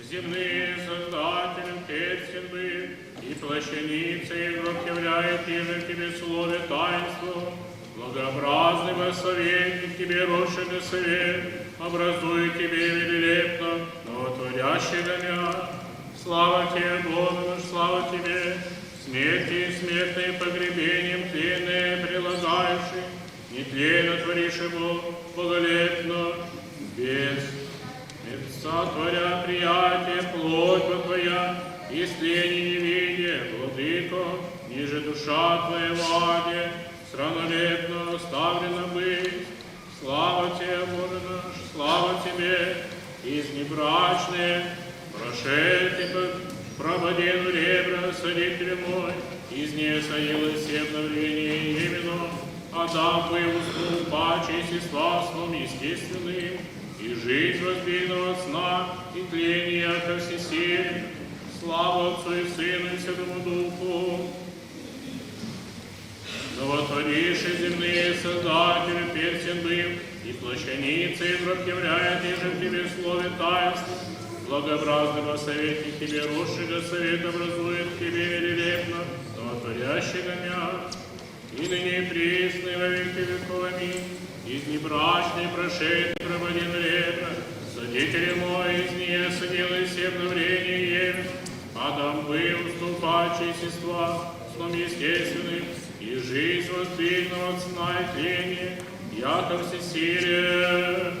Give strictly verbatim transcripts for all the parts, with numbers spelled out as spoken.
Земные, Создатель, Отец всем был, и плащаницей гроб являет, и же в тебе слове таинство. Благообразный воссоветник тебе, росший до совет, образует тебе великолепно новотворящий домя. Слава тебе, Боже наш, слава тебе! Смерти и смертные погребением тленные прилагающий, нетленно творишь его боголепно, без мерца творя приятие, плоть бы твоя истление не видя, владыко, ниже душа твоя в аде срамнолепно оставлена быть. Слава тебе, Боже наш, слава тебе! Из небрачные прошед и пр-, прободен в ребра, садитель мой, из нее садилось все обновление именно, Адам вывез паче естества сном естественным, и жизнь воздвигнул от сна и тления ко всесилию. Слава Отцу и Сыну и Святому Духу! Новотворивший земные Создатель персен был, и плащаницей гроб являет, и же в тебе слове таинство. Благообразный воссоветник тебе, росший до совет, образует в тебе великолепно новотворящий домя. И ныне и присно, и во веки веков. Аминь. Из небрачной прошед прободен ребра, садитель мой, из нее садилось все обновление Евы. Адам был уступать естества сном естественным, и жизнь воздвигнул от сна и тления, яко всесилие.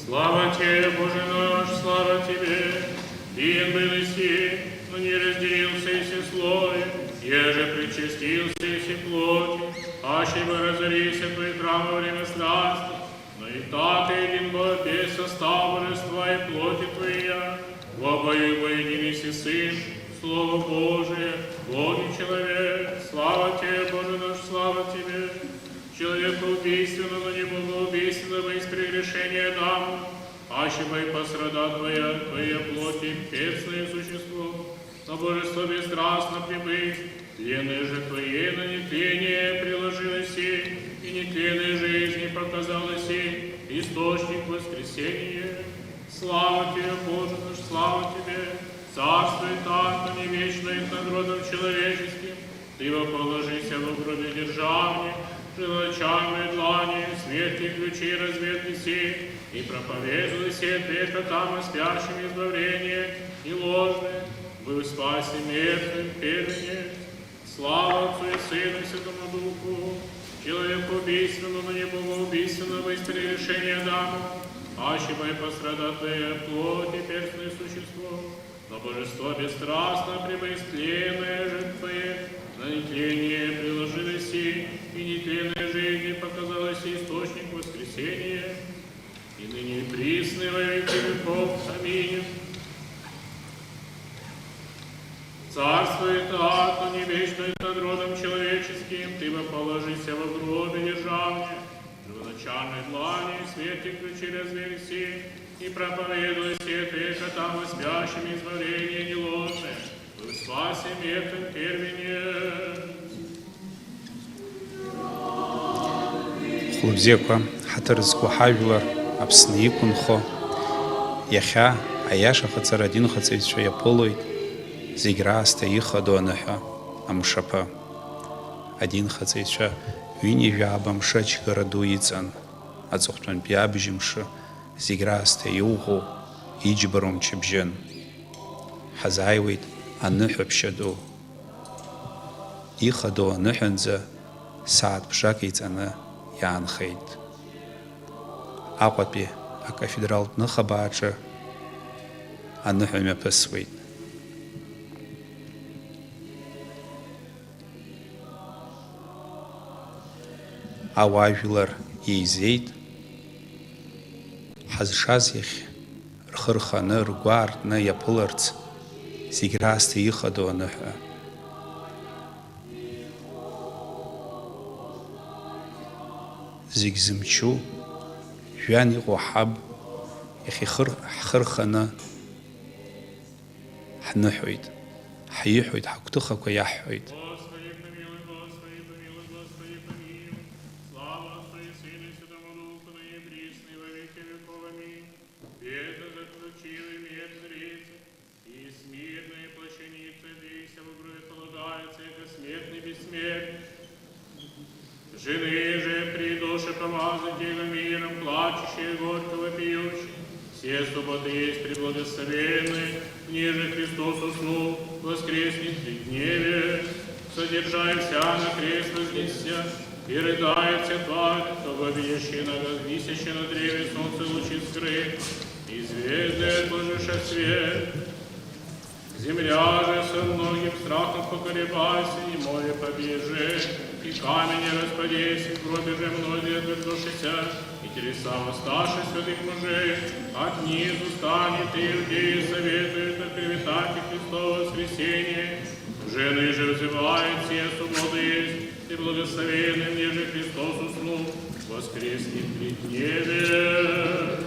Слава Тебе, Боже наш, слава Тебе! Беден был еси, но не разделился еси слови, еже причастился еси плоти, аще бы разорился Твой храм во время страсти, но и так едино без состава божества и плоти Твоя, во обоих воедино еси Сын, Слово Божие, Бог и человек. Слава Тебе, Боже наш, слава Тебе! Человекоубийственного, но не богоубийственного из прегрешения Адама, аще бы и пострадал Твоя, Твоя плоти, перстное существо, но божество бесстрастно пребыв, тленной же Твоей на нетление приложил еси, и нетленной жизни показал еси источник воскресения. Слава Тебе, Боже наш, слава Тебе! Царствуй так, но не вечно и над родом человеческим, Ты во положися в гробе державни, желчами длани смерти ключи разверг еси, и проповедовал еси век Адама спящим избавление и ложное, Спаси мертвых, первенец. Слава Отцу и Сыну и Святому Духу. Человекоубийственному, но не богоубийственному, в истине решении Адама, паще бы пострадало Твоя плоть и перстное существо, но божество бесстрастно, пребоистленное же Твое, на нетление приложилось и, и нетленной жизни показалось источник воскресения, и ныне и присно и во веки веков. Аминь. Царствует ад, но не вечно над родом человеческим, Ты бы положися во гробе державне, живоначальной длани, смерти ключи разверзи, и проповедуй свет века там воспящим избавление неложное, и спаси мертвых, первенец. Хәлыбзиақәа, ҳаҭыр зқәу ҳажәлар, Аԥсны иқәынхо, иахьа аиашахаҵара адинхаҵаҩцәа иаԥылоит зегь раасҭа ихадоу аныҳәа, амшаԥы. Адинхаҵаҩцәа ҩынҩажәаба мшы ачгара ду иҵан, аҵыхәтәантәи абжьымшы зегь раасҭа иуӷоу иџьбароу мчыбжьын. Ҳазааиуеит аныҳәаԥшьа ду. Ихадоу аныҳәанӡа сааҭ ԥшак еиҵаны иаанхеит. Аҟәатәи акафедралтә ныхабааҿы аныҳәа мҩаԥысуеит. Ауаажәлар еизеит, ҳазшаз иахь рхы рханы, ргәы аартны иаԥыларц зегь раасҭа ихадоу аныҳәа. Зегь зымчу, жәҩан иҟоу ҳаб иахь ихыр-, ҳхы рханы ҳныҳәоит, ҳиҳәоит, ҳагәҭыхақәа иаҳҳәоит. Господи, помилуй, Господи, помилуй, Господи, помилуй. Слава Отцу и Сыну и Святому Духу, ныне и присно и во веки веков. Аминь. Бездна заключила и мир зрится, и смирные плащаницы вися в гробе полагаются, яко смертный бессмертный. Жены же при душепомазании миром плачущие, горько вопиющие, все субботы есть преблагословенные, в ней же Христос уснул, воскреснет в тридневе, содержа и вся на крест вознесся, и рыдает вся тварь, кто висящий на, висящий на древе солнце лучи скрыт, и звезды отложивши свет. Земля же со многим страхом поколебайся, и море побежи, и камень распадись, и в гробе же многие отвернувшиеся, и телеса восставших святых мужей, от низу станет, и иудеи советуют на клеветании Христово воскресение. Жены же взывает, все субботы есть, и благословенный, в ней же Христос уснул, воскреснет в тридневе.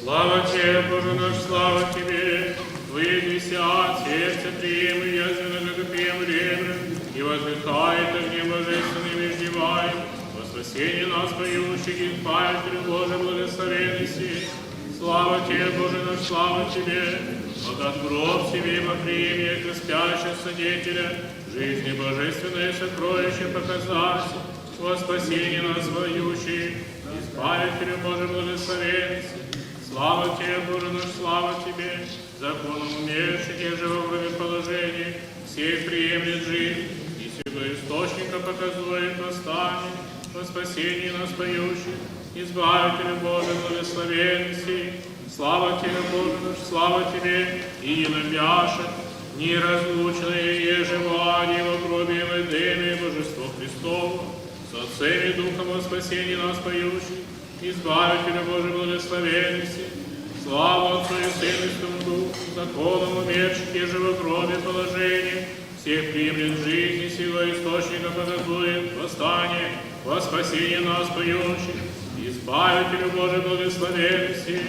Слава Тебе, Боже наш, слава Тебе! Выйди, сердце приемлю, язвы ножи приемлю, и воздыхает огнем божественным, веждеваем, во спасение нас поющих, избавителю Божий благословенный си. Слава Тебе, Боже наш, слава Тебе! Богат гроб себе во приемлю, яко спящего свидетеля, жизни божественное сокровище показался, во спасение нас поющих, избавителю Божий благословенный си. Слава Тебе, Боже наш, слава Тебе! Законом умерших и живого в положении всех приемлет жизнь, и сего источника показует восстание, во спасение нас поющих, избавителю Божий благословенный си. Слава Тебе, Боже наш, слава Тебе, и единобожие, неразлучное, еже во аде, во гробе, во Эдеме, Боже Христова, со Отцем и Духом во спасение нас поющих, избавителю Божьей благословенности, слава Отцу и Сыну и Святому Духу, законом умерших, и живых в гробе положение, всех примет жизни сего источника, показует восстание во спасение нас поющих, избавителю Божьей благословенности,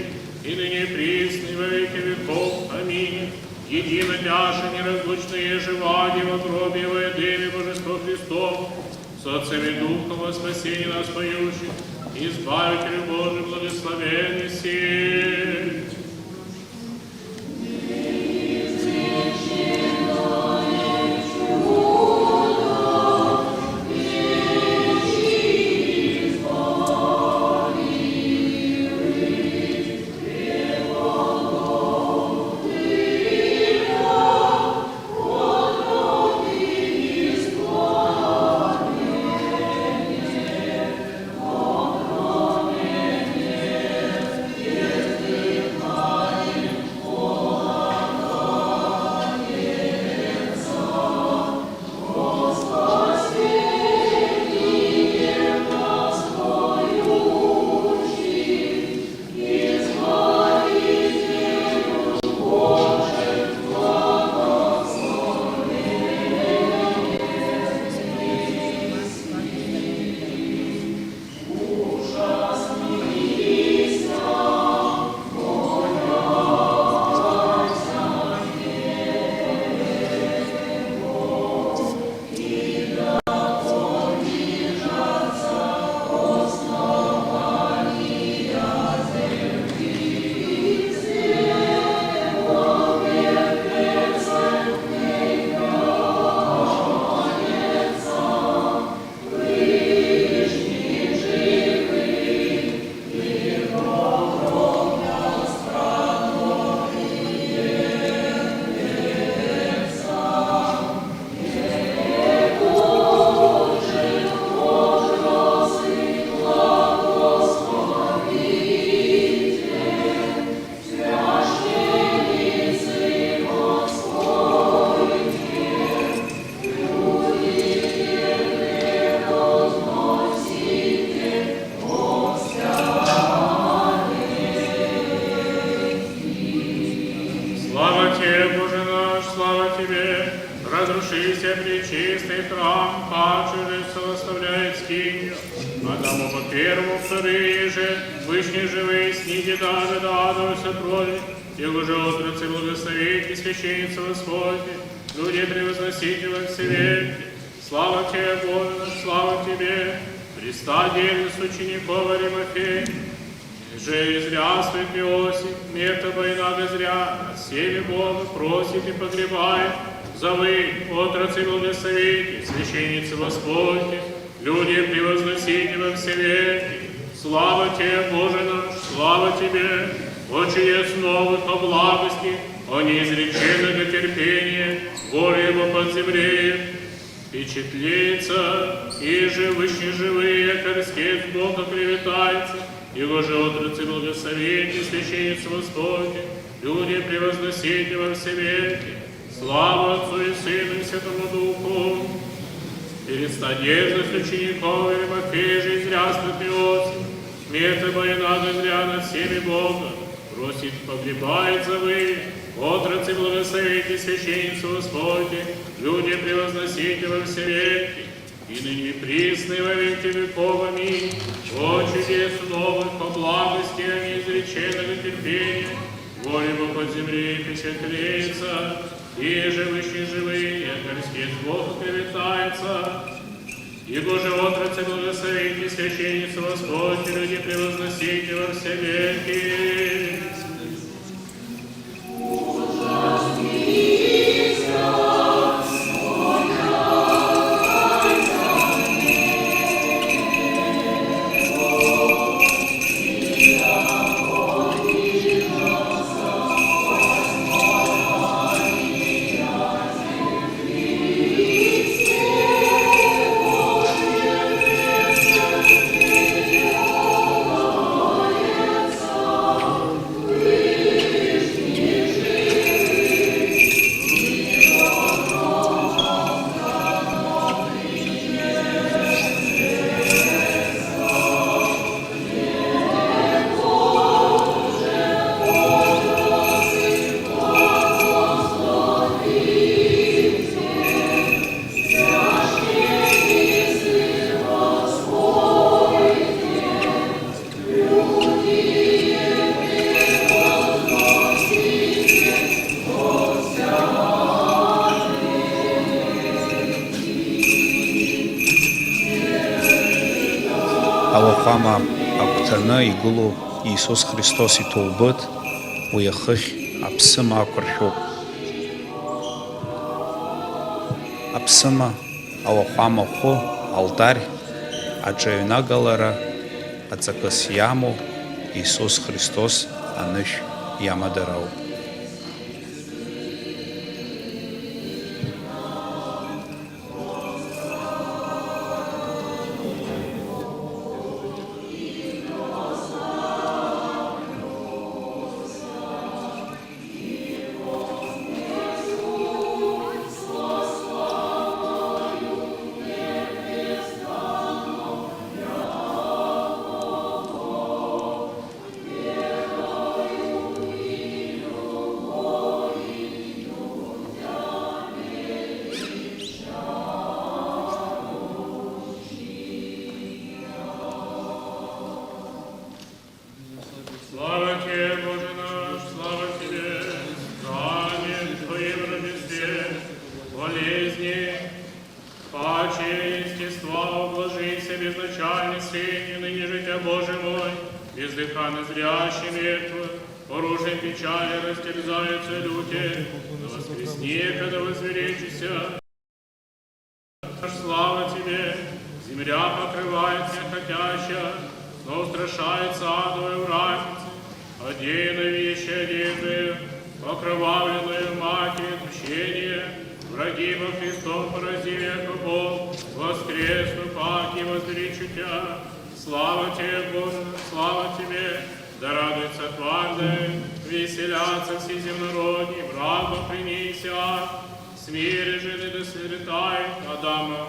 и ныне и присно и во веки веков. Аминь. Едино тяша неразлучное жевание во гробе во дыме Божество Христово, со Отцем и Духом во спасение нас поющих, избавителю Божьей благословенности. Слава Тебе, Боже наш, слава Тебе! Разруши всепречистый храм, падший же составляет скинию. Адаму по первому, вторые же, вышние живые, сниди даже до адовых сокровищ, и уже отрацы благословите, священницу воспольте, люди превозносите во все веки. Слава Тебе, Боже наш, слава Тебе! Христа дерзость учеников Аримафеи, же и здравствует Иосиф, мертвого и нагозря, на семя Бога просит и погребает, за вы, отрацы благословите, священницы воспольте, люди превозносите во все веки. Слава Тебе, Боже наш, слава Тебе! О чудес новых, о благости, о неизреченного терпения, волю Его подземлеет. Впечатлится, и же вышние живые, яко рскец Бог оклеветается, Его же отрацы благословите, священницу воспольте, люди превозносите во все веки. Слава Отцу и Сыну и Святому Духу! Переста дерзость учеников Аримафеи, же и здравствует Иосиф, мертвого и нагозря, на семя Бога просит, погребает, за вы, отрацы благословите, священницу воспольте, люди превозносите во все веки. И ныне и присно и во веки веков. Аминь. О чудес новых, о благости, о неизреченного терпения, волю Его подземлеет, впечатлится, и же вышние живые, яко рскец Бог оклеветается. Его же отрацы благословите, священницу воспольте, люди превозносите во все веки. Ауахәама агәҭаны игылоу Иисус Христос иҭоубыҭ уи ахыхь аԥсыма ақәыршәуп. Аԥсыма ауахәама ахәы алтарь аҿаҩнагалара аҵакыс иамоу Иисус Христос анышә иамадароуп. Слава Тебе, Боже наш, слава Тебе! Раны Твои в Рождестве, болезни, паче естества, ублажися безначальной средней, ныне же Тебя, Боже мой, бездыханно зрящий мертвых, оружием печали растерзаются люте, но воскресни, когда возвеличишься. Слава Тебе! Земля покрывает смертотящая, но устрашается адовой вратницы, одеянной в вещи одежды, окровавленную Матерь Мщения, враги во Христом порази веков, воскресну пак и возвеличу Тебя. Слава Тебе, Боже, слава Тебе! Да радуется тварь, да веселятся все земнородные, враг принеся, смерть же не досветает Адама,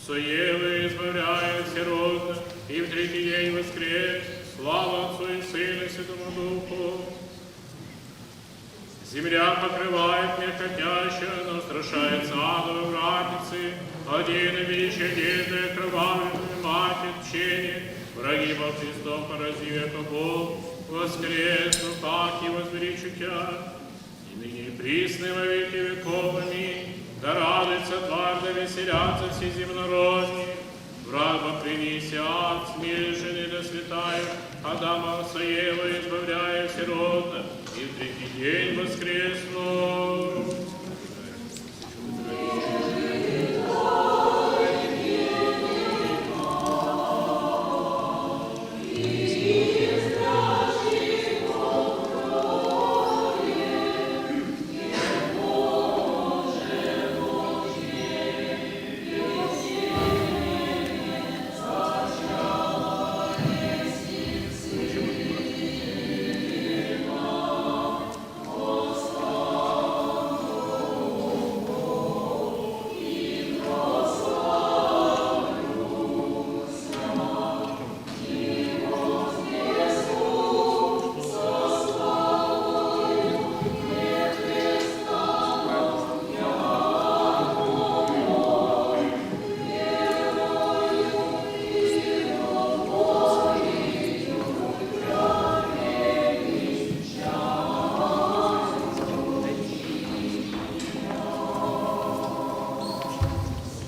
Соевы избавляет всеродно, и в третий день воскрес. Слава Отцу и Сыну и Святому Духу. Земля покрывает смертотящая, но устрашается адовой вратницы, одеянной в вещи одежды окровавленную Матерь Мщения, враги во Христом порази веков, воскресну пак и возвеличу Тебя. И ныне и присно и во веки веков. Аминь. Да радуется тварь, да веселятся все земнородные, враг принеся ад, смерть же не досветает Адама, Соевы избавляя всеродно, и в третий день воскреснул.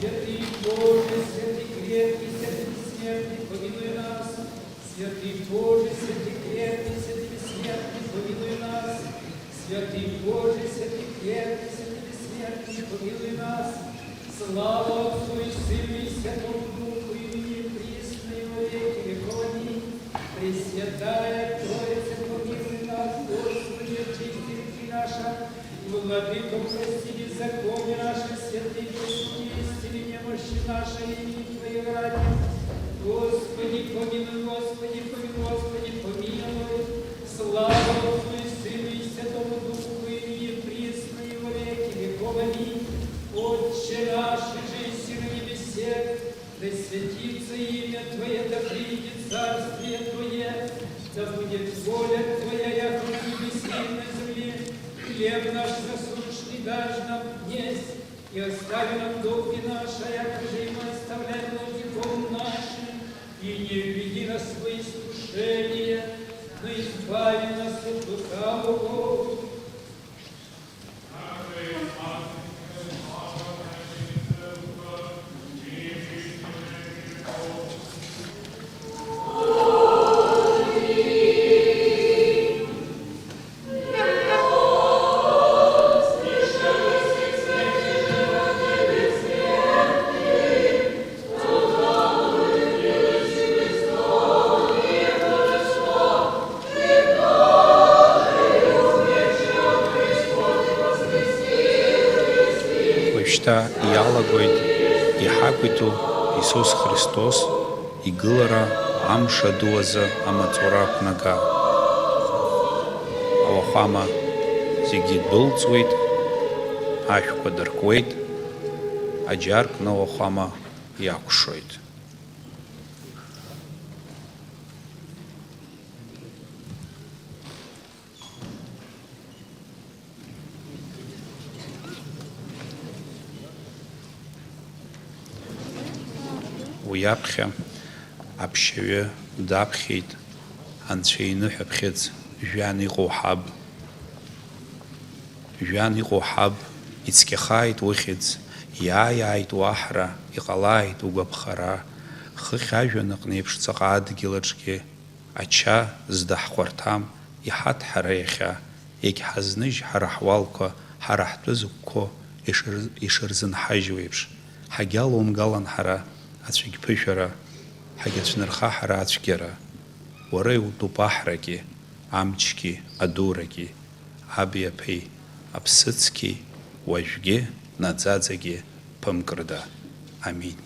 Святый Боже, святый крепкий, святый бессмертный, помилуй нас. Святый Боже, святый крепкий, святый бессмертный, помилуй нас. Святый Боже, святый крепкий, святый бессмертный, помилуй нас. Слава Отцу и Сыну и Святому Духу, и ныне и присно и во веки веков. Аминь. Пресвятая Троица, помилуй нас, Господи, очисти грехи наши, Владыко, прости беззаконие наше, святые пресвятые истины, немощи наши, имени Твоей ради. Господи, помилуй, Господи, помилуй, Господи, помилуй. Слава Отцу и Сыну и Святому Духу, и ныне и присно и во веки веков. Аминь. Отче наш, иже еси на небесех, да святится имя Твое, да придет царствие Твое, да будет воля Твоя, яко на небеси и на земли. Хлеб наш насущный дашь нам днесь, и остави нам долги наши, яко же и мы оставляем должником нашим, и не введи нас во искушение, но избави нас от лукавого. Иалагоит иҳақәиҭу Иисус Христос игылара амш аду азы амаҵура ақәнага. Ауахәама зегьы дәылҵуеит, ашәқәа дыркуеит, аџьар кны ауахәама иакәшоит. Уи аԥхьа аԥшьаҩы даԥхьеит Анцәа иныҳәаԥхьыӡ жәҩан иҟоу ҳаб. Жәҩан иҟоу ҳаб, ицқьахааит ухьӡ, иааиааит уаҳра, иҟалааит угәаԥхара. Хыхь ажәҩан аҟны еиԥш ҵаҟа адгьыл аҿгьы Ача зда ҳхәарҭам, иҳаҭ ҳара иахьа, иагьҳазныжь ҳара ҳуалқәа, ҳара ҳтәы зықәқәо ишыр-, ишырзынҳажьуеиԥш, ҳагьалоумгалан ҳара ацәагьԥышәара, ҳагьацәнырха ҳара ацәгьара. Уара иутәуп аҳрагьы, амчгьы, адурагьы, аби аԥеи, аԥсыцқьеи, уажәгьы, наӡаӡагьы, ԥымкрыда. Аминь.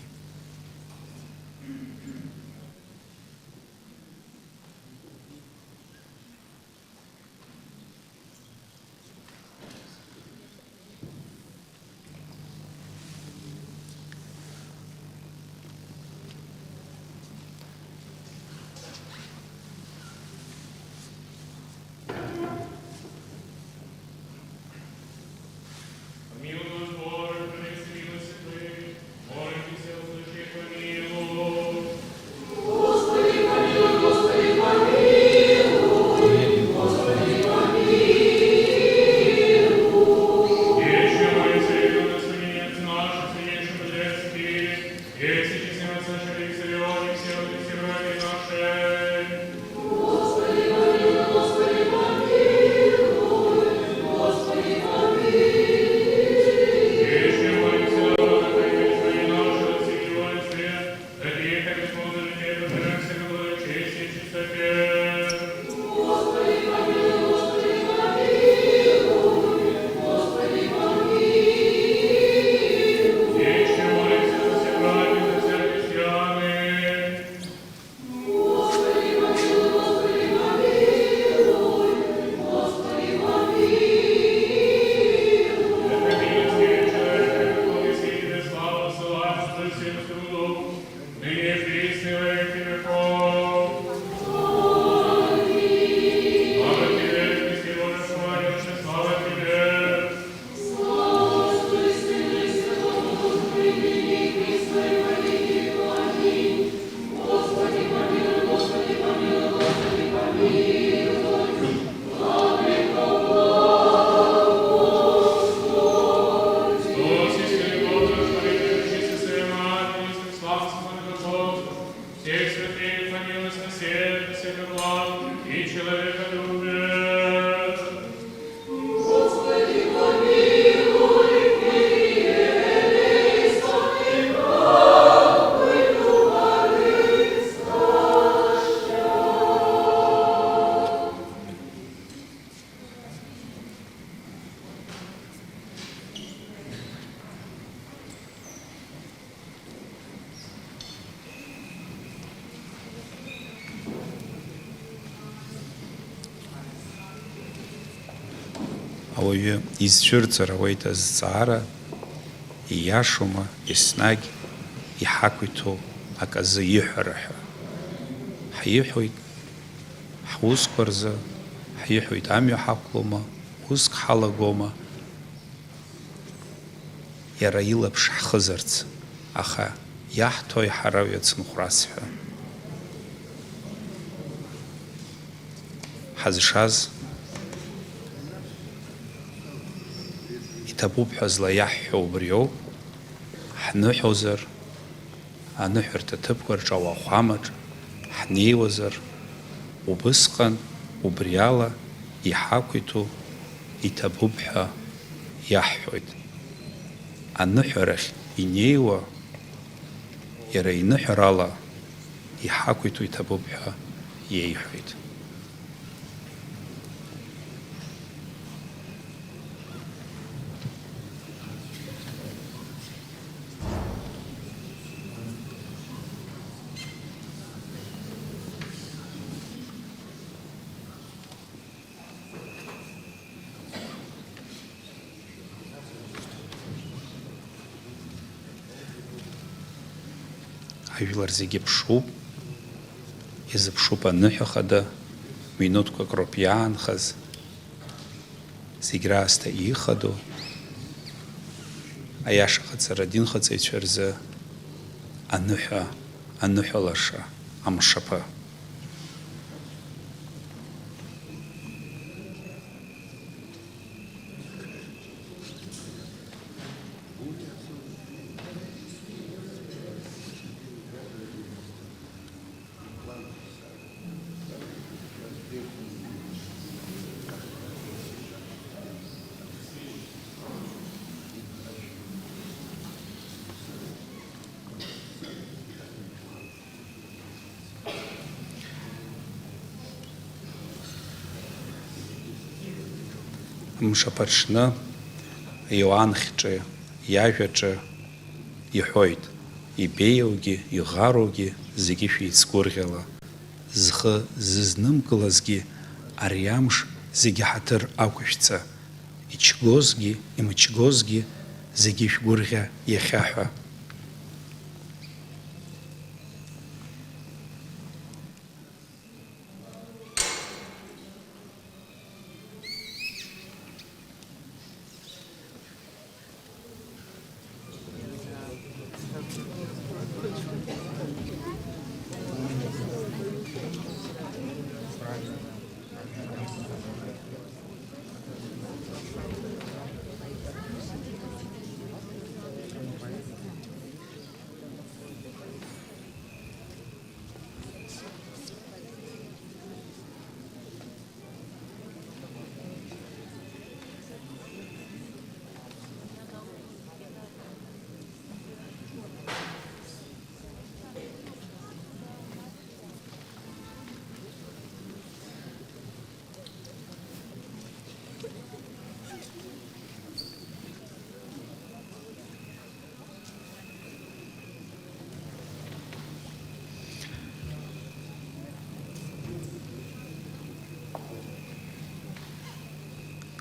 Помилуй, Господи, по милости Твоей, молимся, услыши, помилуй. Господи, помилуй, Господи, помилуй, Господи, помилуй. Ещё молимся о сохранении наших святейших божественных. Если честно сошли с Иоанне, все удовлетворили наши. Господи, помилуй, Господи, помилуй, Господи, помилуй. Ещё молимся о нашей Светлане, святителе, Господи, помилуй, Господи, помилуй, Господи, помилуй. Вечная молитва за всех братьев, за всех христиан. Господи, помилуй, Господи, помилуй, Господи, помилуй. Верховный милостивый человек, Верховный Святитель, славу посылаем, слышим, Ныне и присно и во веки веков. Слава Тебе, Христе Божий, слава Тебе. Христос, истинный Бог наш, молитвы пречистой Своей Матери, славы Святой Богу, всех святых, помилуй нас всех, всех благ и человеколюбие. Господи, помилуй, Господи, помилуй. Ауаҩы изцәырҵыр ауеит азҵаара, ииашоума еснагь иҳақәиҭу аказы иҳәара ҳәа. Ҳиҳәоит ҳусқәа рзы, ҳиҳәоит амҩа ҳақәлома, уск ҳалагома, иара илаԥш ҳхызарц, аха иаҳҭои ҳара уи ацынхәрас ҳәа? Ҳазшаз, иҭабуп ҳәа злаиаҳҳәо убриоуп, ҳныҳәозар, аныҳәарҭа ҭыԥқәа рҿы ауахәамаҿ ҳнеиуазар, убысҟан убриала иҳақәиҭу иҭабуп ҳәа иаҳҳәоит. Аныҳәарахь инеиуа, иара иныҳәарала иҳақәиҭу иҭабуп ҳәа иеиҳәоит. Ажәлар зегьы ԥшуп, изыԥшуп аныҳәа хада, минуҭқәак роуп иаанхаз, зегь раасҭа ихадоу, аиашахаҵара адинхаҵаҩцәа рзы аныҳәа, аныҳәа лаша, амшаԥы. Мшаԥаҽны Иоанхьҿы иажәаҿы иҳәоит, ибеиоугьы, иӷаругьы зегьы шәеицгәырӷьала, зхы зызнымкылазгьы ари амш зегьы ҳаҭыр ақәышәҵа, ичгозгьы, имчгозгьы зегьы шәгәырӷьа иахьа ҳәа.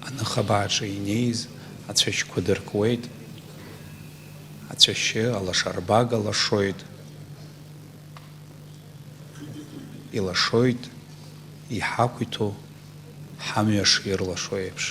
Аныхабааҿы инеиз ацәашьқәа дыркуеит, ацәашьы алашарбага лашоит, илашоит, иҳақәиҭу ҳамҩа ширлашо еиԥш.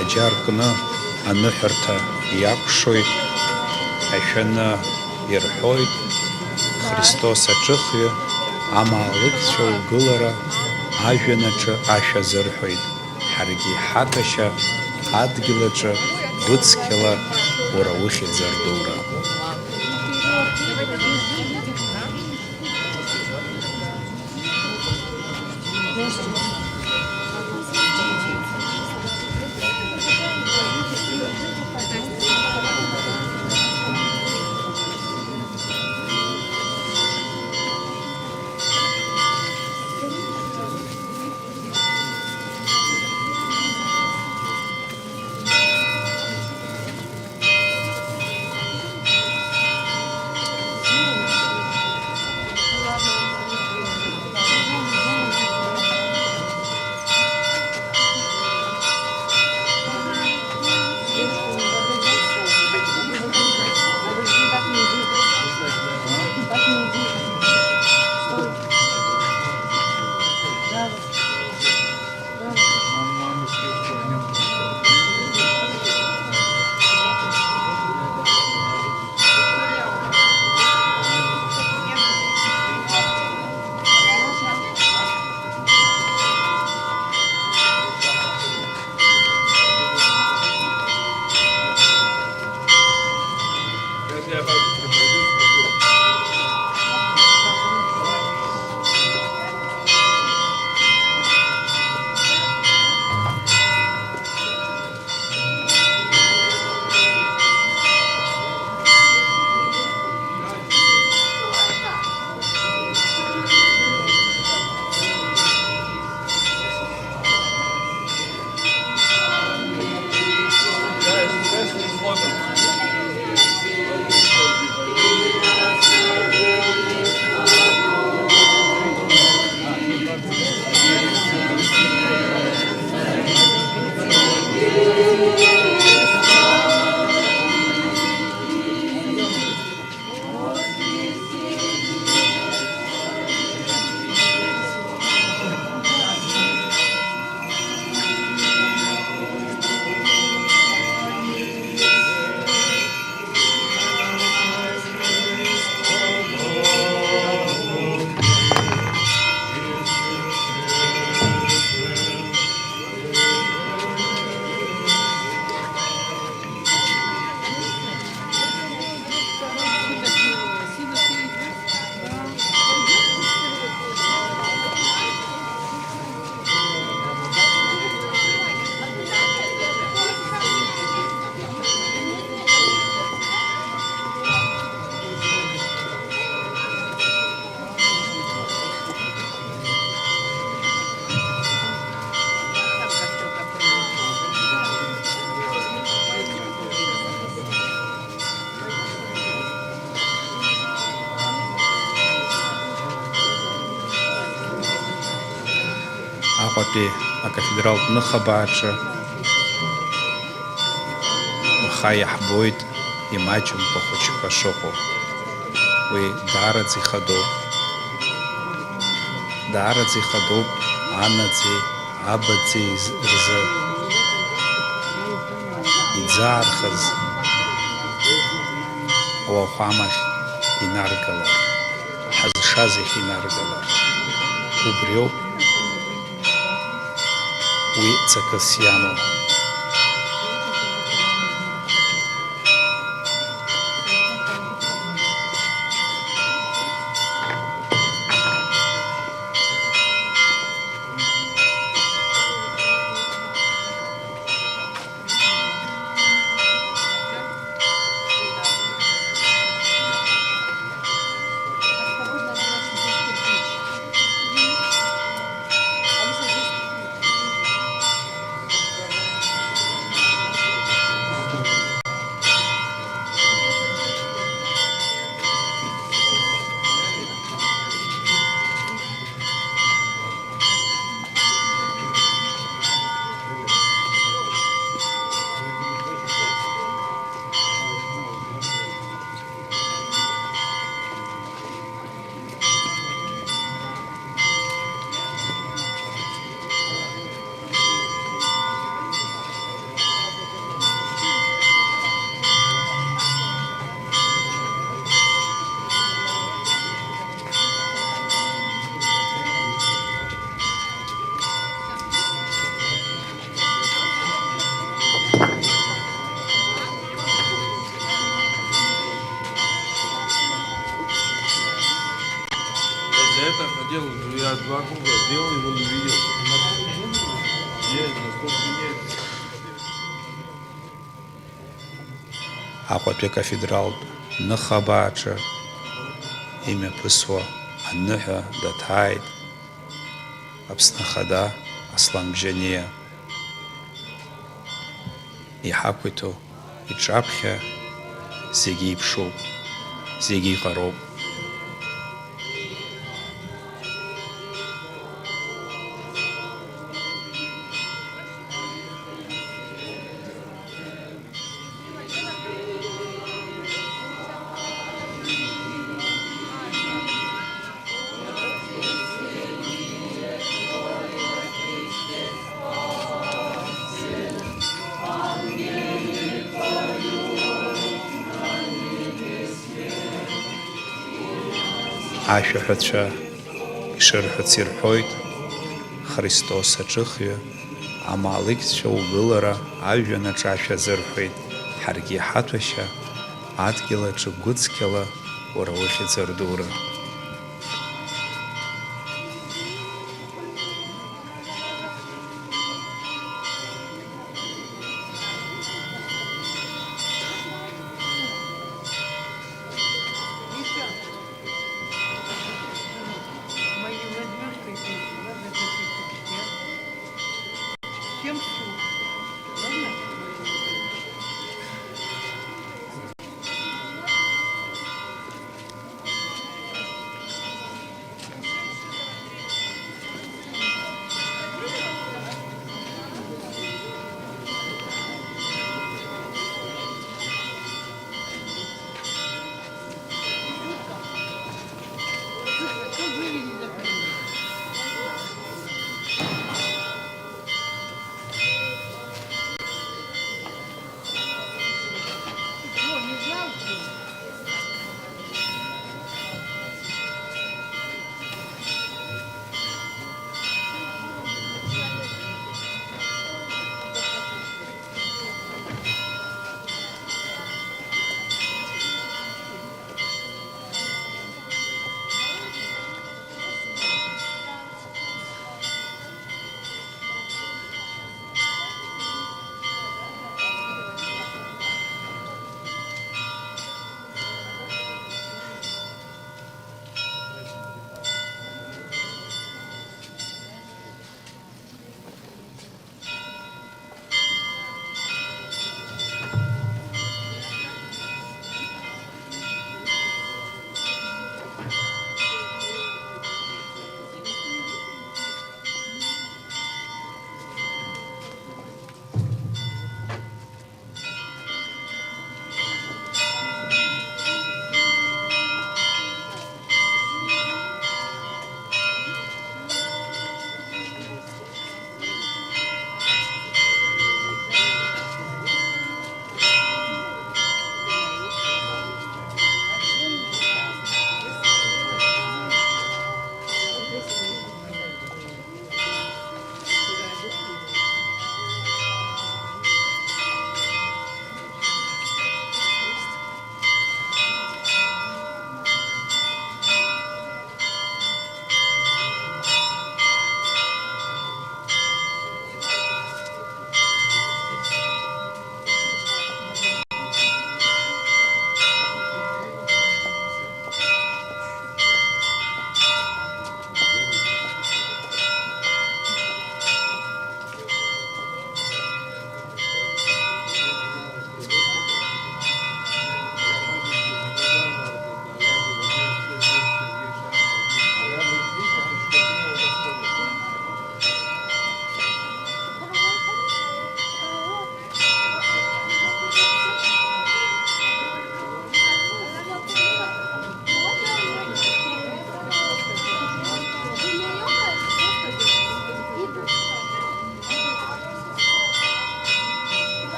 Аџьа ркны аныҳәарҭа иакәшоит, ашәаны ирҳәоит, Христос аҿыхҩы амаалықьцәа угылара ажәҩан аҿы ашәа азырҳәоит, ҳаргьы иҳаҭәашьа адгьыл аҿы гәыцқьала уара ухьӡ ардура. Аҟәатәи акафедралтә ныхабааҿы уаха иаҳбоит имаҷымкәа хәыҷқәа шыҟоу. Уи даараӡа ихадоуп. Даараӡа ихадоуп анаӡеи абаӡӡеи рзы иӡаархаз ауахәамахь инаргалар, ҳазшаз ахь инаргалар. Убриоуп уи ҵакыс иамоу. Делал, я два круга сделал, его не видел. Нет, насколько нет. Аҟәатәи акафедралтә ныхабааҿы имҩаԥысуа аныҳәа даҭааит Аԥсны Ахада Аслан Бжьаниа. Иҳақәиҭу иҿаԥхьа зегьы иԥшуп, зегьы иҟароуп. Ашәаҳәацәа ишырҳәац ирҳәоит, Христос аҿыхҩы, амаалықьцәа угылара ажәҩан аҿы ашәа азырҳәеит, ҳаргьы иҳаҭәашьа адгьыл аҿы гәыцқьала уара ухьӡ ардура.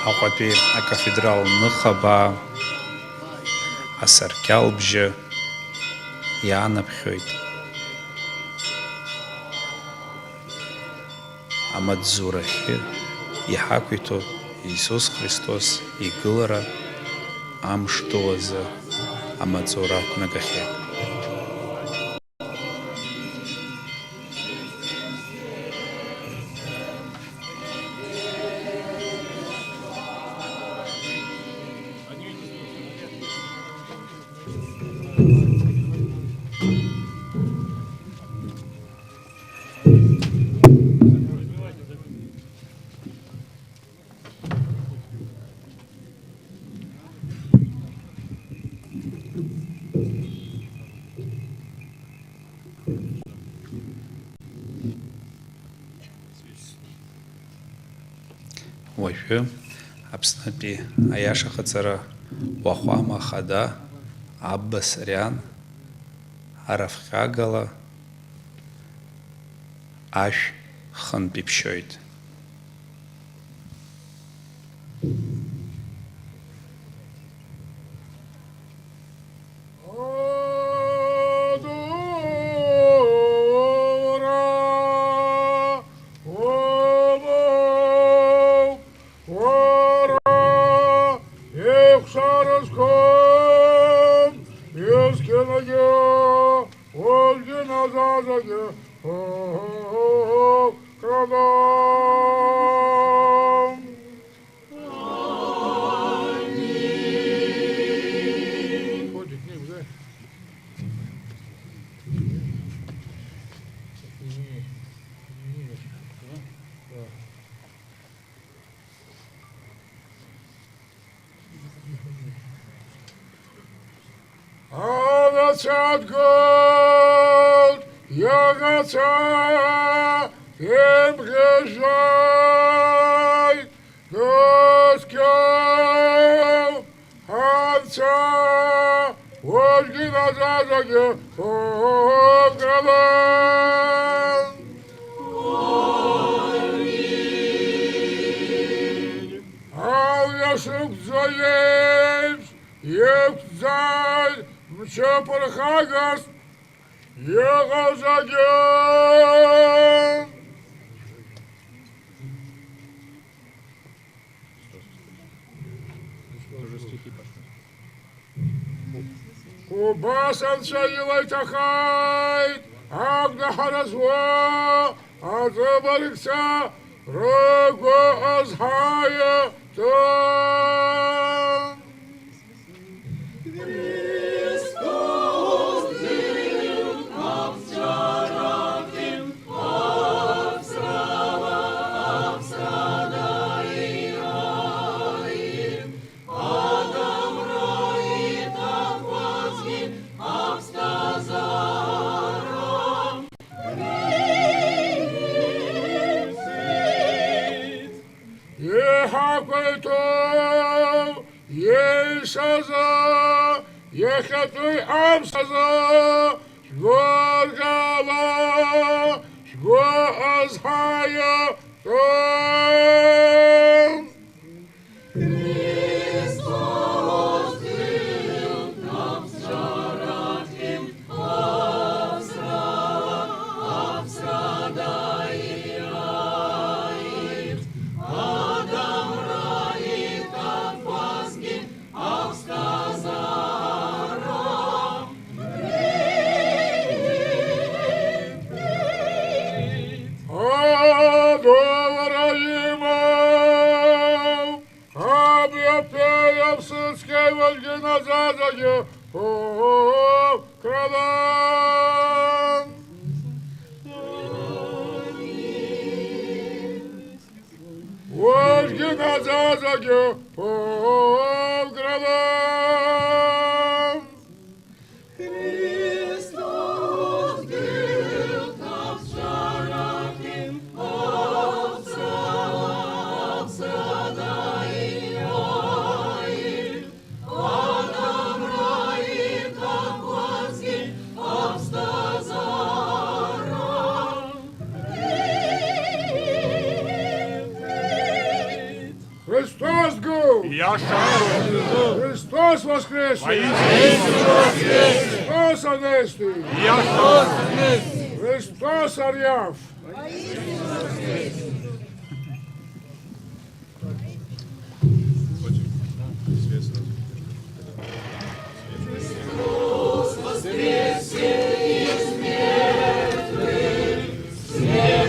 Аҟәатәи акафедрал ныхабаа асаркьалбжьы иаанаԥхьоит. Амаҵзурахьы иҳақәиҭу Иисус Христос игылара амш ду азы амаҵура ақәнагахьеит. Уажәы Аԥснытәи аиашахаҵара уахәама ахада Абба Сариан арафҟьагала ашә хынтә иԥшьоит. Уара еихшара зқәым, есқьынагьы, уажәгьы наӡаӡагьы, крада. Анацәа дгылт, иагаца имӷьыжәжәаит, дыцқьоу анцәа, уажәгьы наӡаӡагьы угылан. Алҩа шықәӡа еиԥш, иқәӡааит мчы ԥырхагас иҟоу зегьы. Убас анцәа ила иҭахеит агәнаҳа рызуа аҵабыргцәа рыгәы азҳаиатәым. Иҳақәиҭу иеишазы, иахьатәи аԥсазы, шәгәырӷьала, шәгәы азҳаиатәым. Адәылара имоу, абҩаԥеи аԥсыцқьеи уажәгьы наӡаӡагьы уқәрала. Уажәгьы наӡаӡагьы уқәрала. Христос дгылт! Иашан! Христос воскресит! Воистину! Христос Анести! Иашан! Христос Ариаф!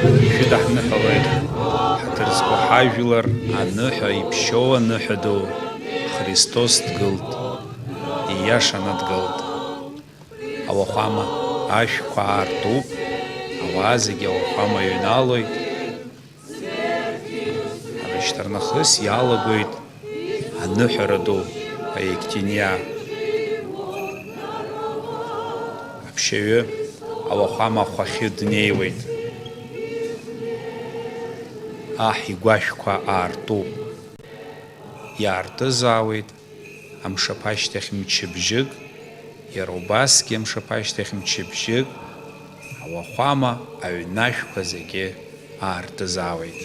Уажәы даҳныҳәалоит ҳаҭыр зқәу ҳажәлар аныҳәа иԥшьоу аныҳәа ду, Христос дгылт, ииашаны дгылт. Ауахәама ашәқәа аартуп, ауаа зегьы ауахәама иҩналоит. Ҳара шьҭарнахыс иалагоит аныҳәара ду, аектиниа. Аԥшьаҩы ауахәама ахәахьы днеиуеит. Аҳ игәашәқәа аартуп. Иаартызаауеит амшаԥашьҭахь мчыбжьык, иара убасгьы амшаԥашьҭахь мчыбжьык, ауахәама аҩнашәқәа зегьы аартызаауеит.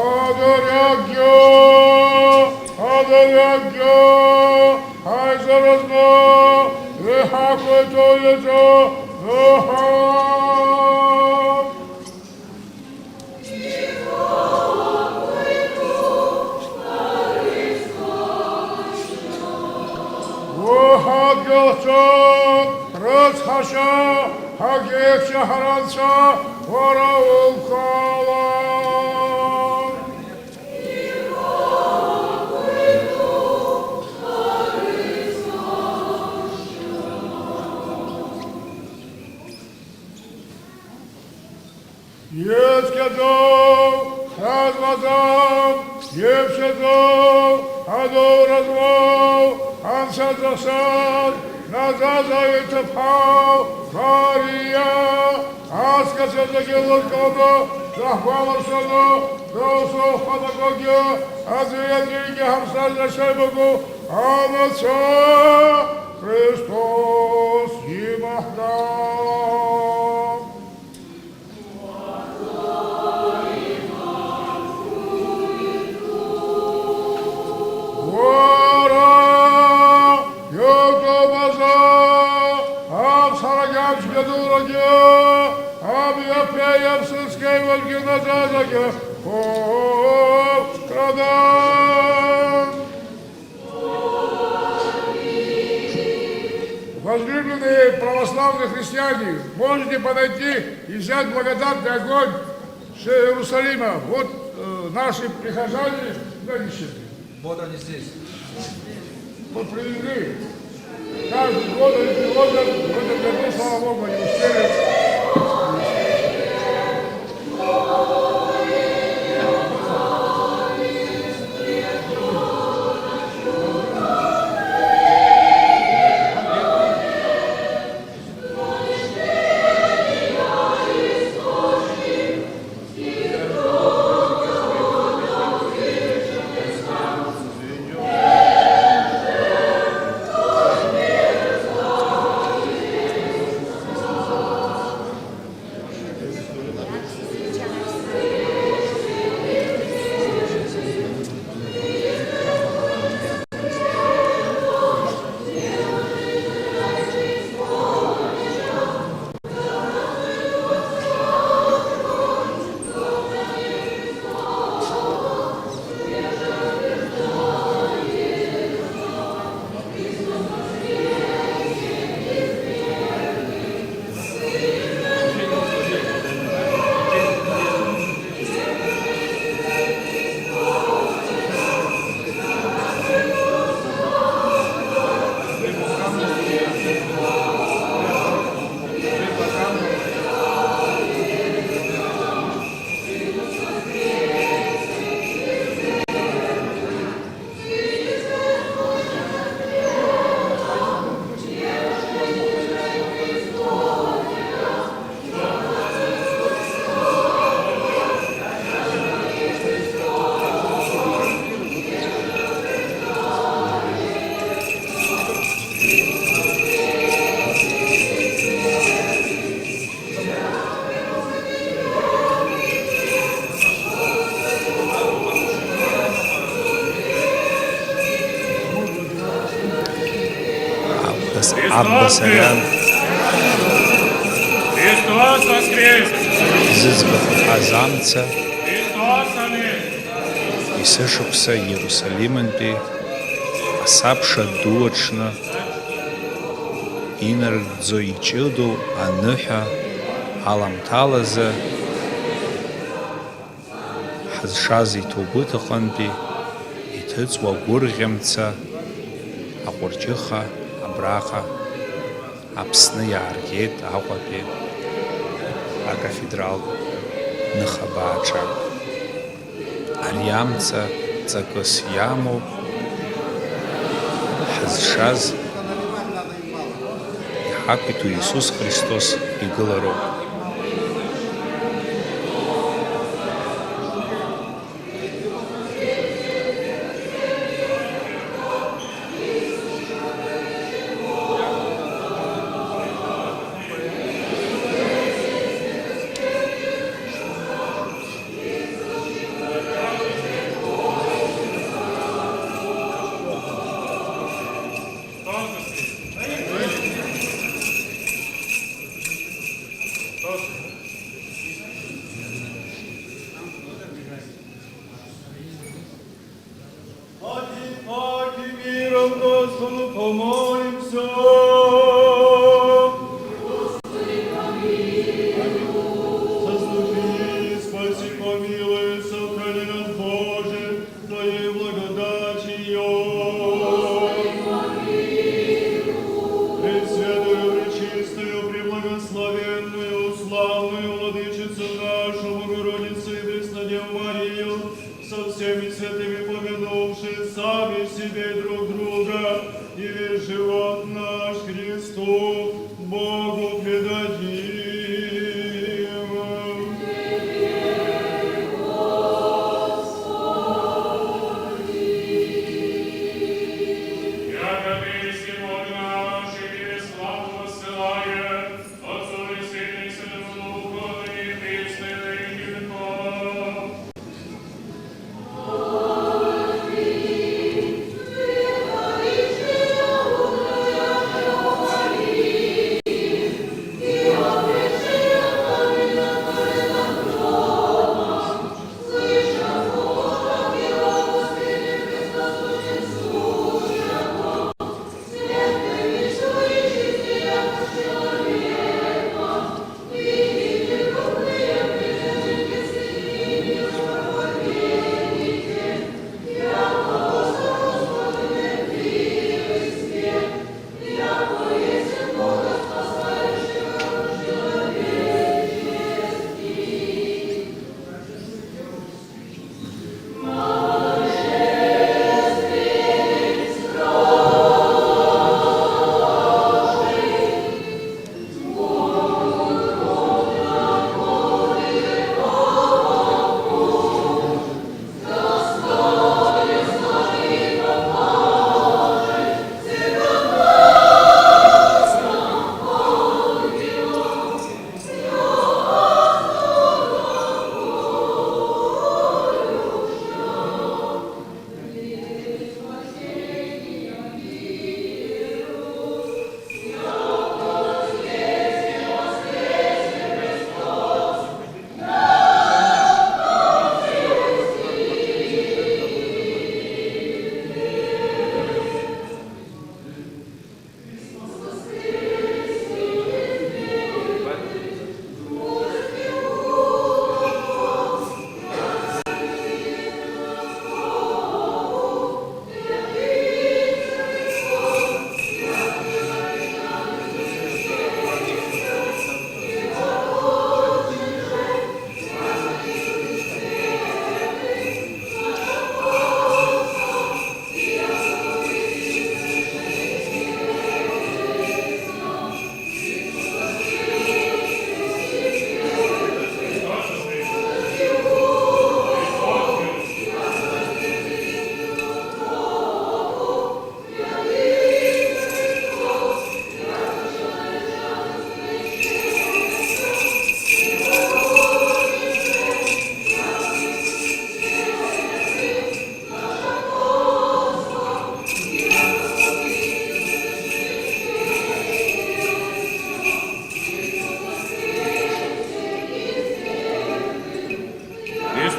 Адырҩегьы, адырҩегьы, ҳаизара змоу, иҳақәиҭу иаҿу, ыҳ. Уи ҳадгьыл ҿы рыцҳашьа, ҳагьеиқәшәа ҳара анцәа уара улкаала. Ицқьаӡоу, хьаа змаӡам, иԥшьаӡоу, адоура змоу, анцәа дзыхшаз, наӡаӡа иҭыԥҳау Мариа, Аҵкыс зегьы лыдкыланы, даҳгәаларшәаны, доусы ухаҭагәгьы, аӡәи аӡәигьы ҳамсажьра шеибакәу анацәа Христос имаҳәра. Уара, иутәуп азы, аԥсарагьы ацәгьадурагьы, абиаԥеи аԥсыцкеи уажәгьы наӡаӡагьы хәыцрада. Возлюбленные православные христиане, можете подойти и взять благодатный огонь с Иерусалима. Вот, э, наши прихожане, да, нищие. Вот они здесь. Мы привезли. Каждый год они привозят, в этом году, слава Богу, они успели. Аббас, Аббасариан. Христос воскрес! Зыӡбахә ҳәаз амца. Христос амин! Есышықәса Иерусалимынтәи асабша ду аҽны инаргӡо иҷыдоу аныҳәа аламҭалазы, ҳазшаз иҭоубыҭ аҟынтәи иҭыҵуа агәырӷьа-мца аҟәырҷыха абраҟа Аԥсны иааргеит Аҟәатәи акафедралтә ныхабааҿы. Ари амца ҵакыс иамоуп ҳазшаз, иҳақәиҭу Иисус Христос игылароуп. Паки, паки, миром Господу помолимся. Заступи, спаси, помилуй, сохрани нас, Боже, Твоей благодатью. Пресвятую, пречистую, преблагословенную, славную Владычицу нашу, Богородицу и Преснодеву Марию, со всеми святыми помянувши сами себе и друг друга, и весь живот наш Христу Богу предадим.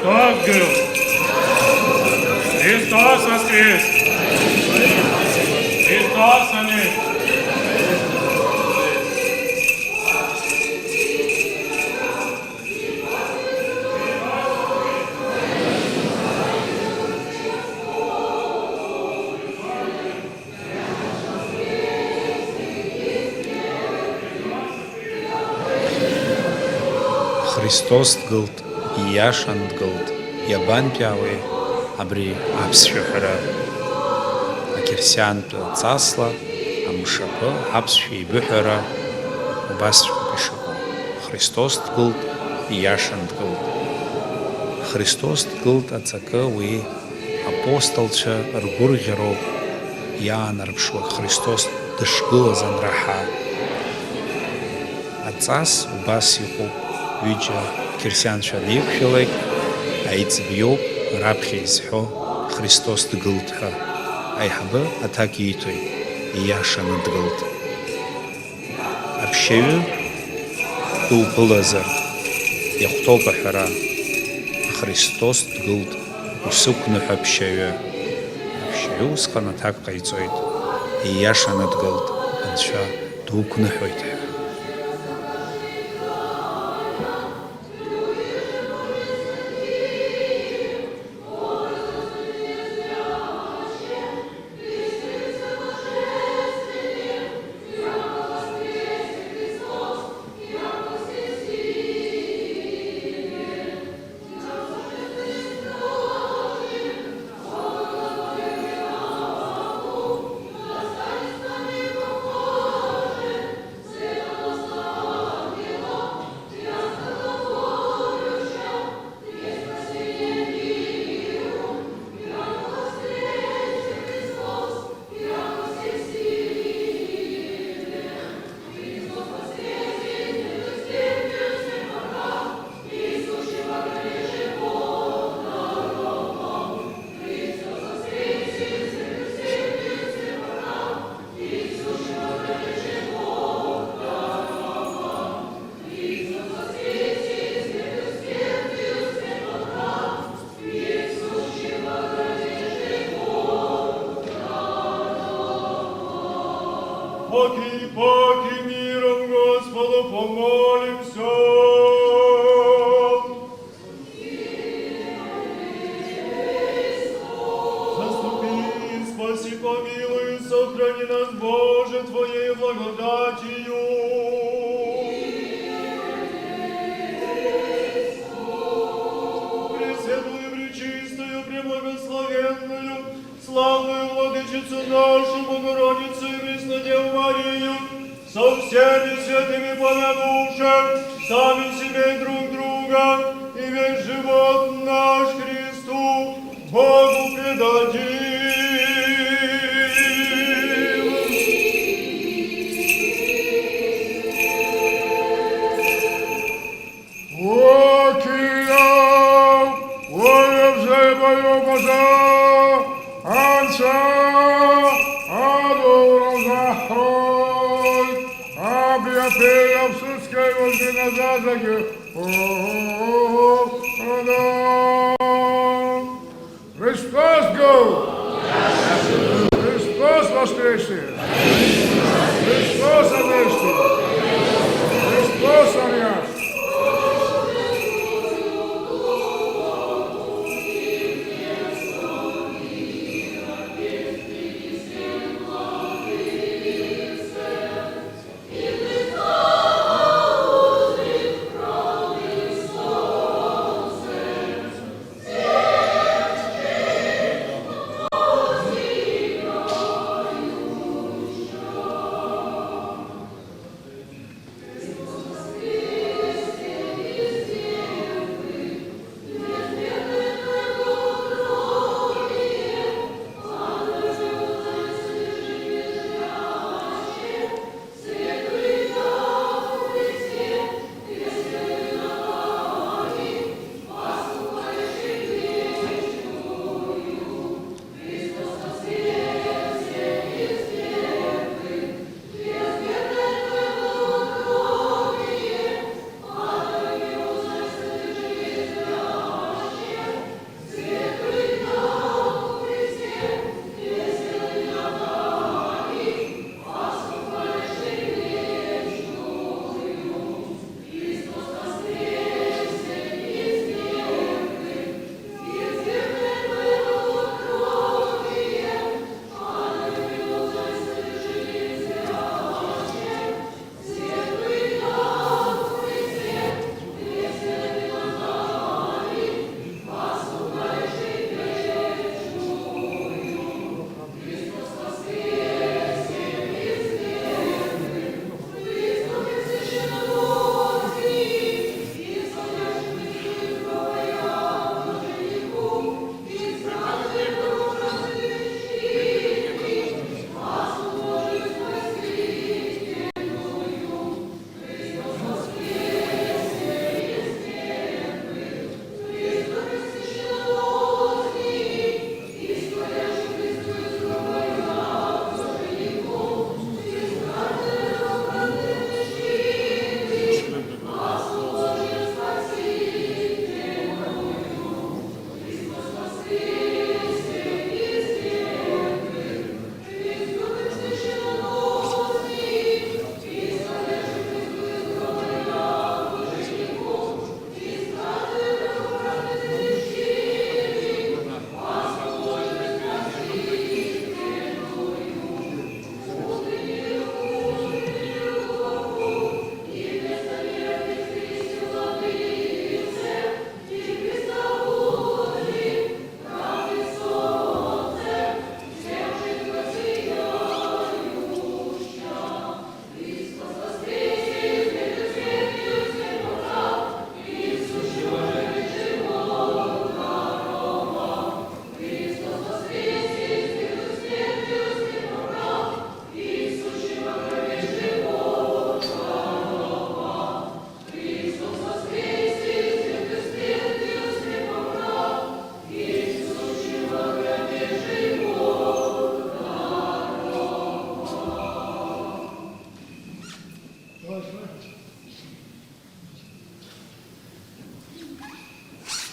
Христос гыл! Христос воскрес! Христос ожив! Христос дгылт, ииашан дгылт, иабантәаауеи абри аԥсшәа ҳәара? Ақьырсиантә ҵасла амшаԥы аԥсшәа еибыҳәара убасҵәҟьоуп ишыҟоу. Христос дгылт, ииашан дгылт. Христос дгылт аҵакы уи апостолцәа ргәырӷьароуп иаанарԥшуа Христос дышгылаз анраҳа. Аҵас убас иҟоуп, ҩыџьа қьырсианцәа анеиқәшәалак, аиҵбы иоуп раԥхьа изҳәо Христос дгылт ҳәа. Аиҳабы аҭак ииҭоит, ииашаны дгылт. Аԥшьаҩы дуԥылазар, иахәҭоуп аҳәара, Христос дгылт, усықәныҳәа аԥшьаҩы. Аԥшьаҩы усҟан аҭак ҟаиҵоит, ииашаны дгылт, Анцәа дуқәныҳәоит ҳәа. Покинь, покинь миром Господу помолимся. Заступи, спаси, помилуй, сохрани нас, Боже, Твоею благодатью. Пресвятую, пречистую, преблагословенную, славную Владычицу нашу, Богородицу и Преснодеву Марию, со всеми святыми помянувши, сами себя и друг друга, и весь живот наш Христу, Богу предадим. Укиа уаҩыбзиа баҩуп азы, Анцәа адура заҳҳәоит, абри аԥеи аԥсыцқьеи уажәы наӡаӡагьы. Христос гыл! Христос воскресе! Христос воскресе! Христос воскресе!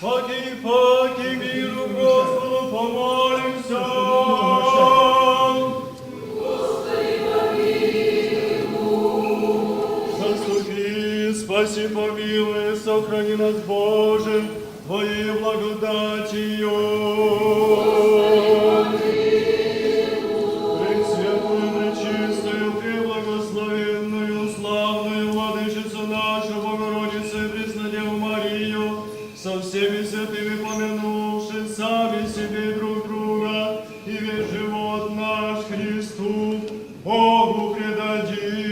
Факи, факи, миру Господу помолимся. Заступи, спаси, помилуй, сохрани нас, Боже, Твоей благодатью. Пресвятую, пречистую, преблагословенную, славную Владычицу нашу Богородицу и Преснодеву Марию, со всеми святыми помянувши сами себе и друг друга, и весь живот наш Христу, Богу предадим.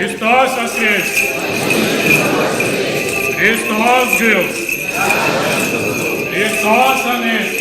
Христос воскрес! Христос жив! Христос воскрес!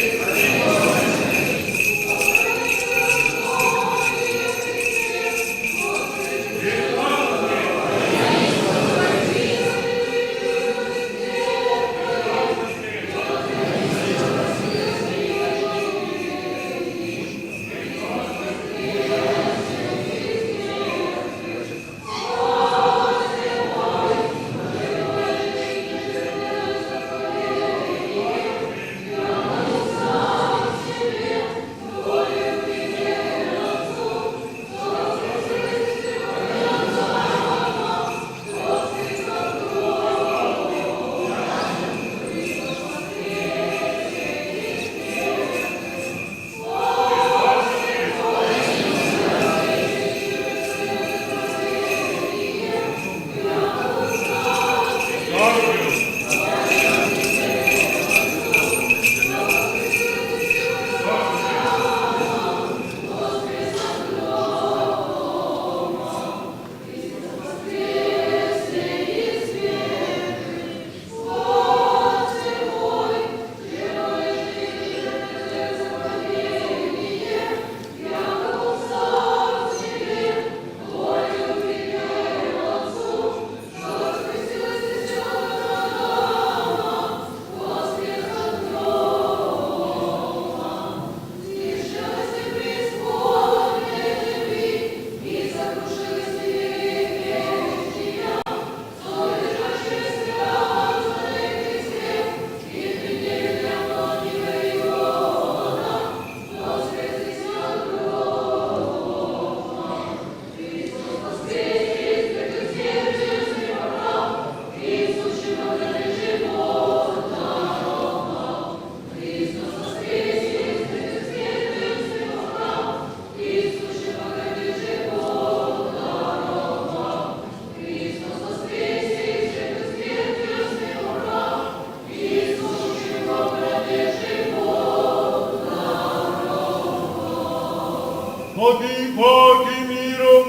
От и покой миром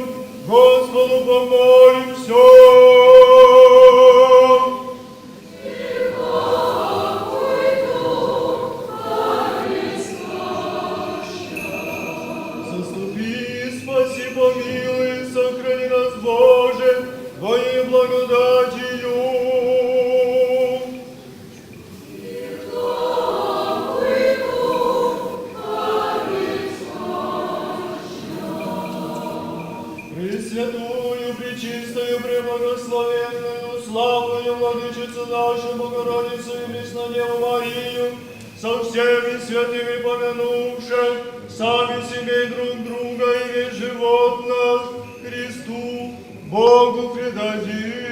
Господу помолимся. Заступи, спаси, помилуй, сохрани нас, Боже, во имя благодатью. Пресвятую, пречистую, преблагословенную, славную Владычицу нашу Богородицу и Преснодеву Марию, со всеми святыми помянувши, сами себе и друг друга и весь живот наш Христу Богу предадим.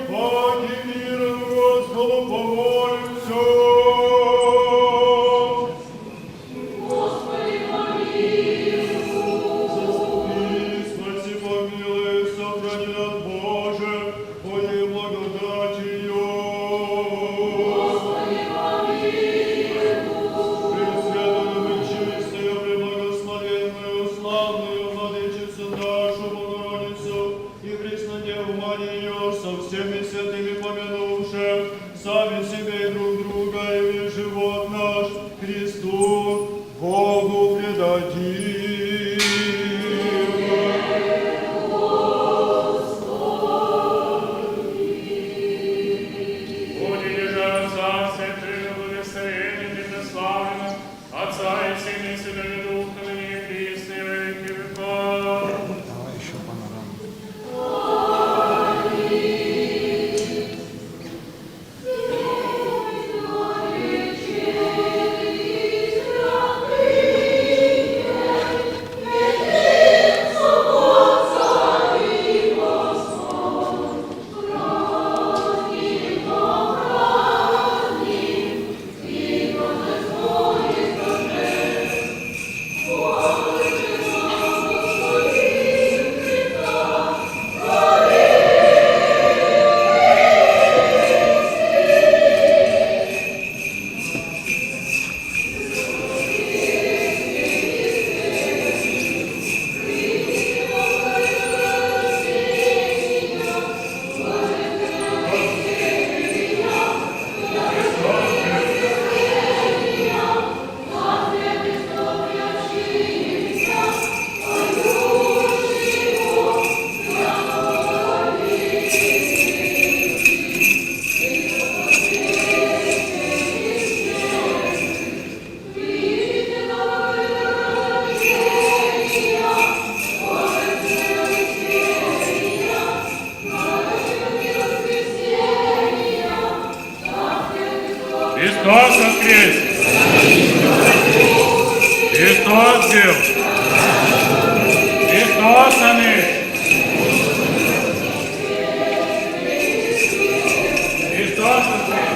Ради мира, Господу помолимся. Господи, помилуй. Заступи, спаси, помилуй, сохрани нас, Боже, Твоей благодатью. Господи, помилуй. Пресвятую, пречистую, преблагословенную, славную Владычицу нашу Богородицу, и Преснодеву Марию со всеми святыми помянувши, сами себя и друг друга, и весь живот наш Христу Богу предадим. Будете же Отца Святых благословенных и преславленных, Отца и Сына и Святаго Духа, ныне и присно и во веки веков. Давай ещё панораму. Христос воскресе! Христос жив! Христос ожив! Христос воскресе!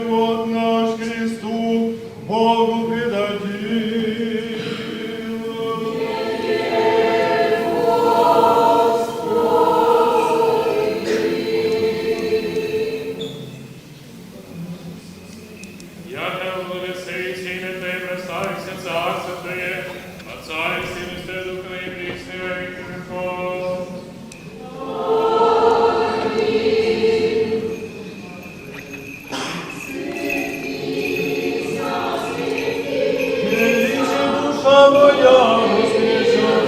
Вот наш Христу Богу предадим. Яхе благословися имя Твое, прославится Царство Твое, Отца и Сына и Святого Духа, и присно во веки веков. Величи, душа моя, воскресет.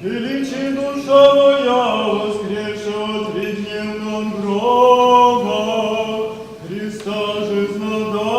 Величи, душа моя, воскресшего в тридневном гроба Христа жизнодавца.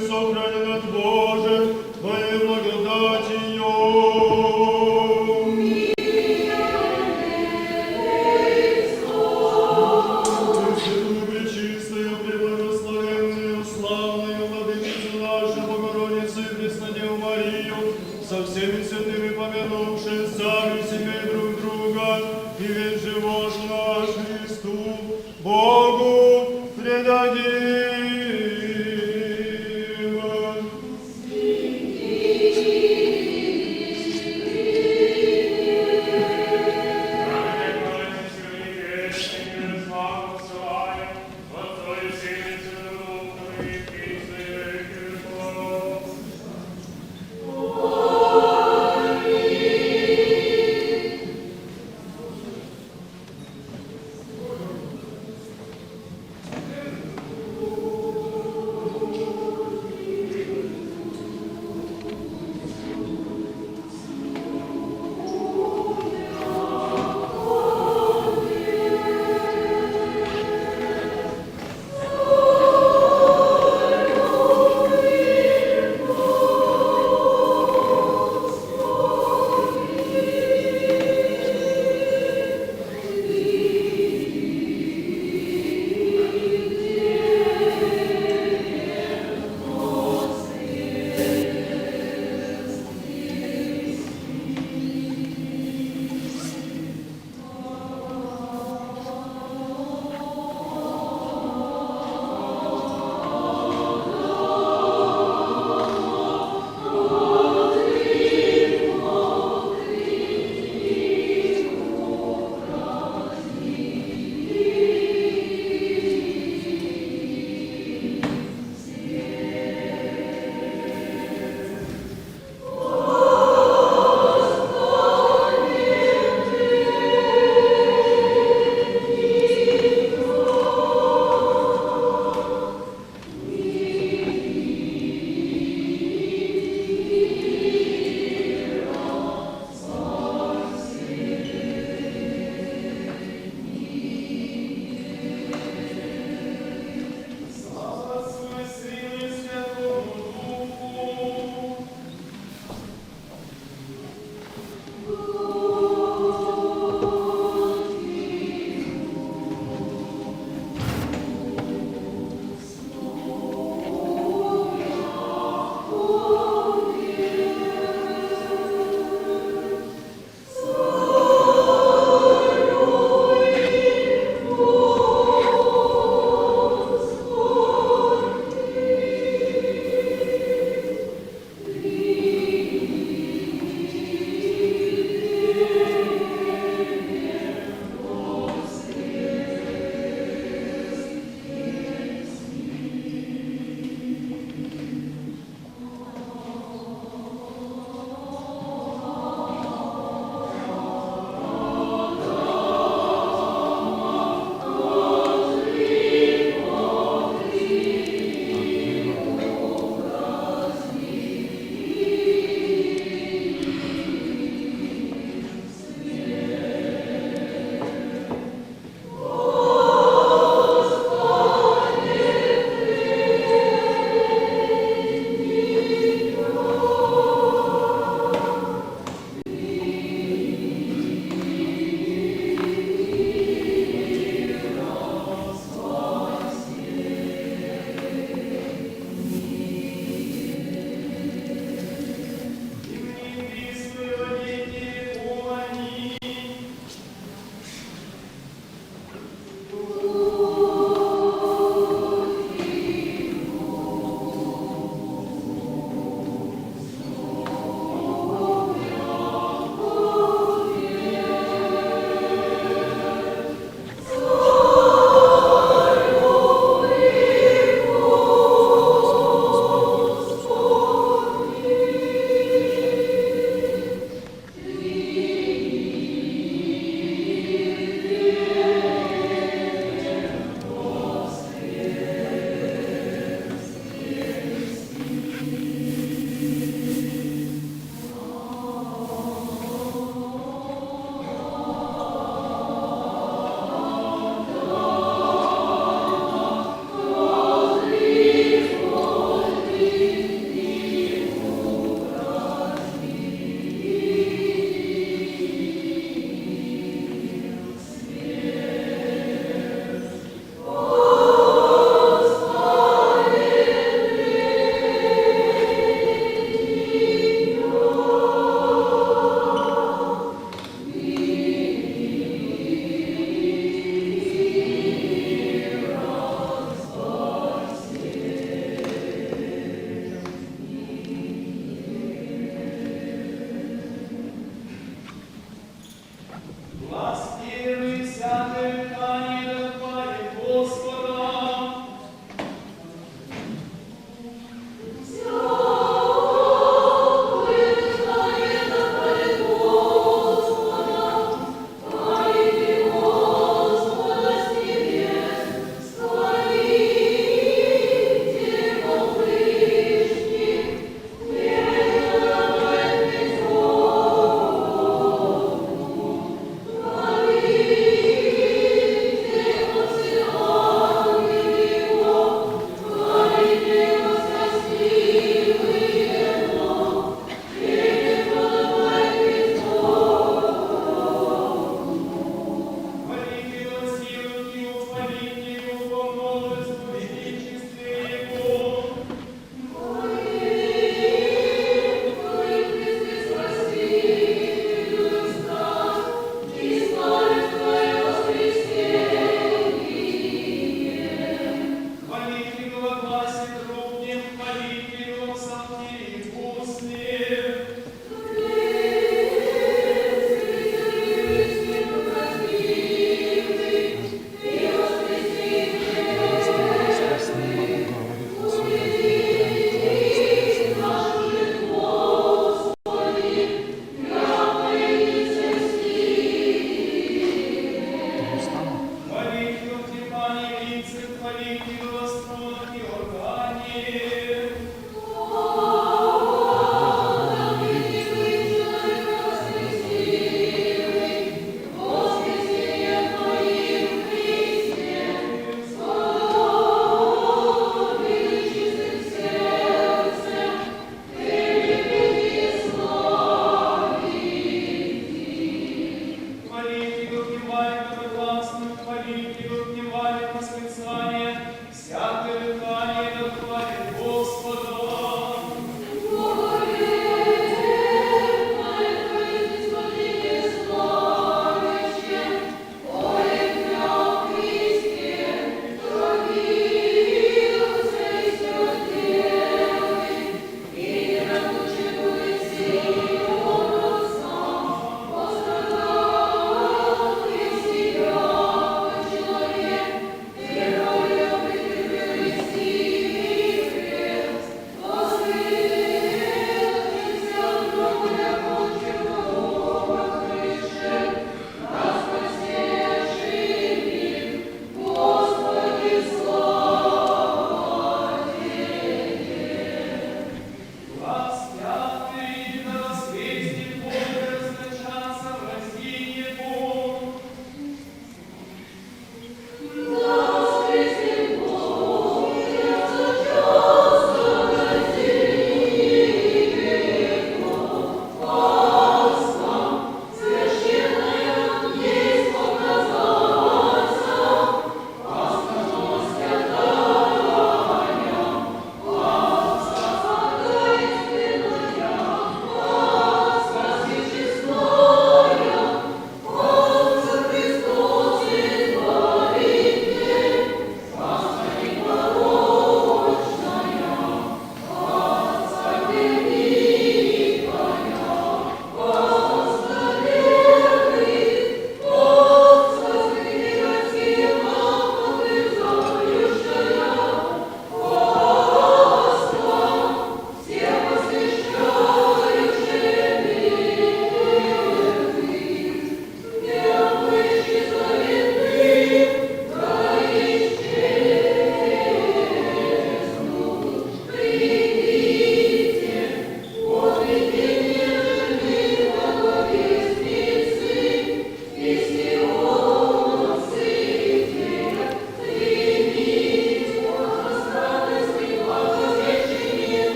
Сохрани нас, Боже, Твоей благодатью. Пресвятую, пречистую, преблагословенную, славную Владычицу нашу Богородицу и Преснодеву Марию, со всеми святыми